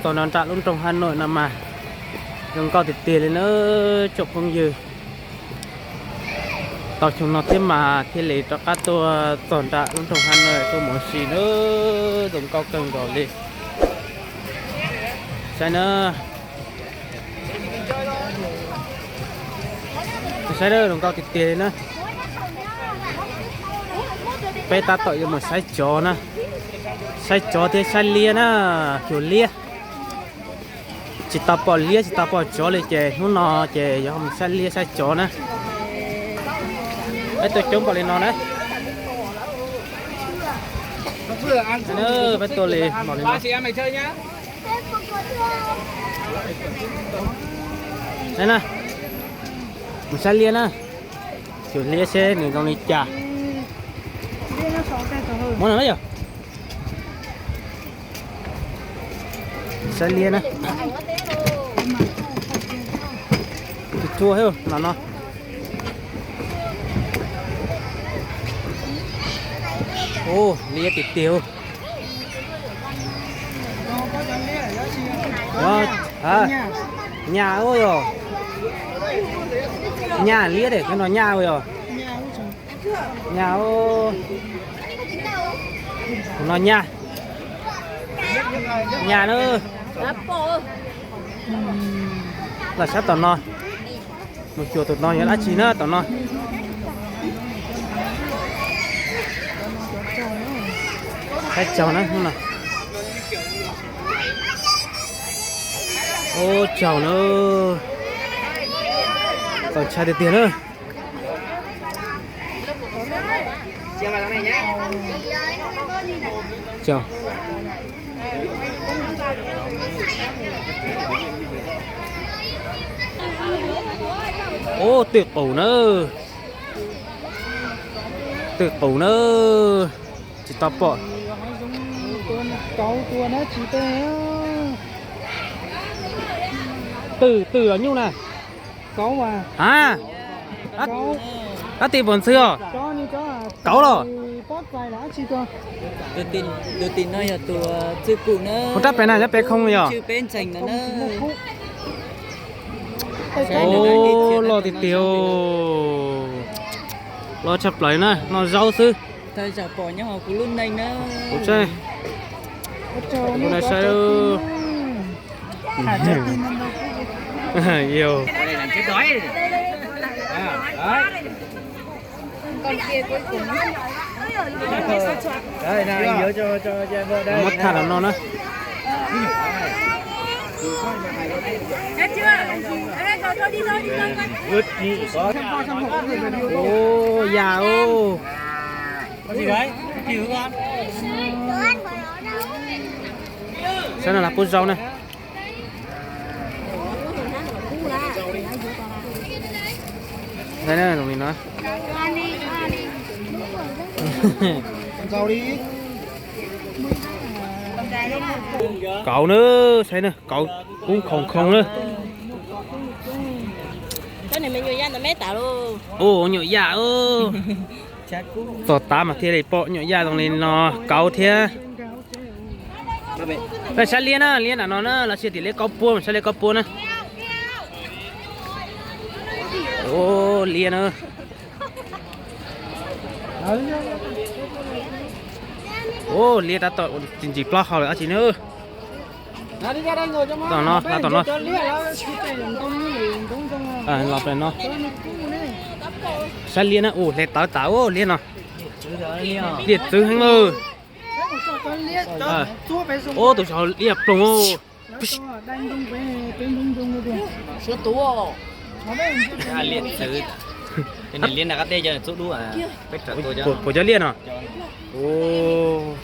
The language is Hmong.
Txog no nram lub nroog Hà Nội no mas zoo nkauj tiag tiag li na tsoom phooj ywg. Tau xyoo no thiab mas thiaj li rov qab tuaj txog nram lub nroog Hà Nội tuaj mus ua si na, zoo nkauj kawg nkaus li. Saib na, saib na, zoo nkauj tiag tiag li na. Peb tab tom yuav mus saib tsov na, saib tsov thiab saib liab na, xyuas liab. Tsis tau pom liab tsis tau pom tsov li ces hnub no ces yuav mus saib liab saib tsov na. Peb tuaj coob npaum li no na. Peb tuaj li npaum li no. Na, mus saib liab na, xyuas liab seb nws zoo li cas. Muab no na yog. Saib liab na. Tus tsua no no. Ua liab tiag tiag. Nyas ua yog. Nyas liab de, no nyas ua yog. Nyas, no nyas. Nyas na. Los sab tom no. Mus xyuas tom no yog dab tsi na tom no. Saib tsaug na hnub no. Ua tsaug na. Txaus ntshai tiag tiag na. Ub, twj qus na. Twj qus na. Tsis tau pom. Twj, twj los nyuj na. A, dab ti pom ntxhw os. Kauv los. Tus tim no yog tus twj qus na. Ua rab pes na, rab pes khoo yog. Ub, loj tiag tiag. Loj tshaj plaws na, noj zaub xwb. Kuv saib. Muab thaj los no na. Ua yam ub. Saib no lam pub zaub na. Saib na, zoo li no. Kauv na, saib na, kauv kub khoov khoov na. Ua nyuam yaj. Txog tav mas thiaj li pom nyuam yaj zoo li no, kauv thiab. Saib liab na, liab nram no na, los sis tias liab kaub puab, saib liab kaub puab na. Ua liab na. Ua liab tab tom ntsim plaub hau lawm dab tsi na. Tom no, tom no. Los pem no. Saib liab na, ua hle tawv tas ua liab no. Liab txwv heev lawm. Ua tus saud liab ploog. Liab txwv. Puas cov liab no? Ua.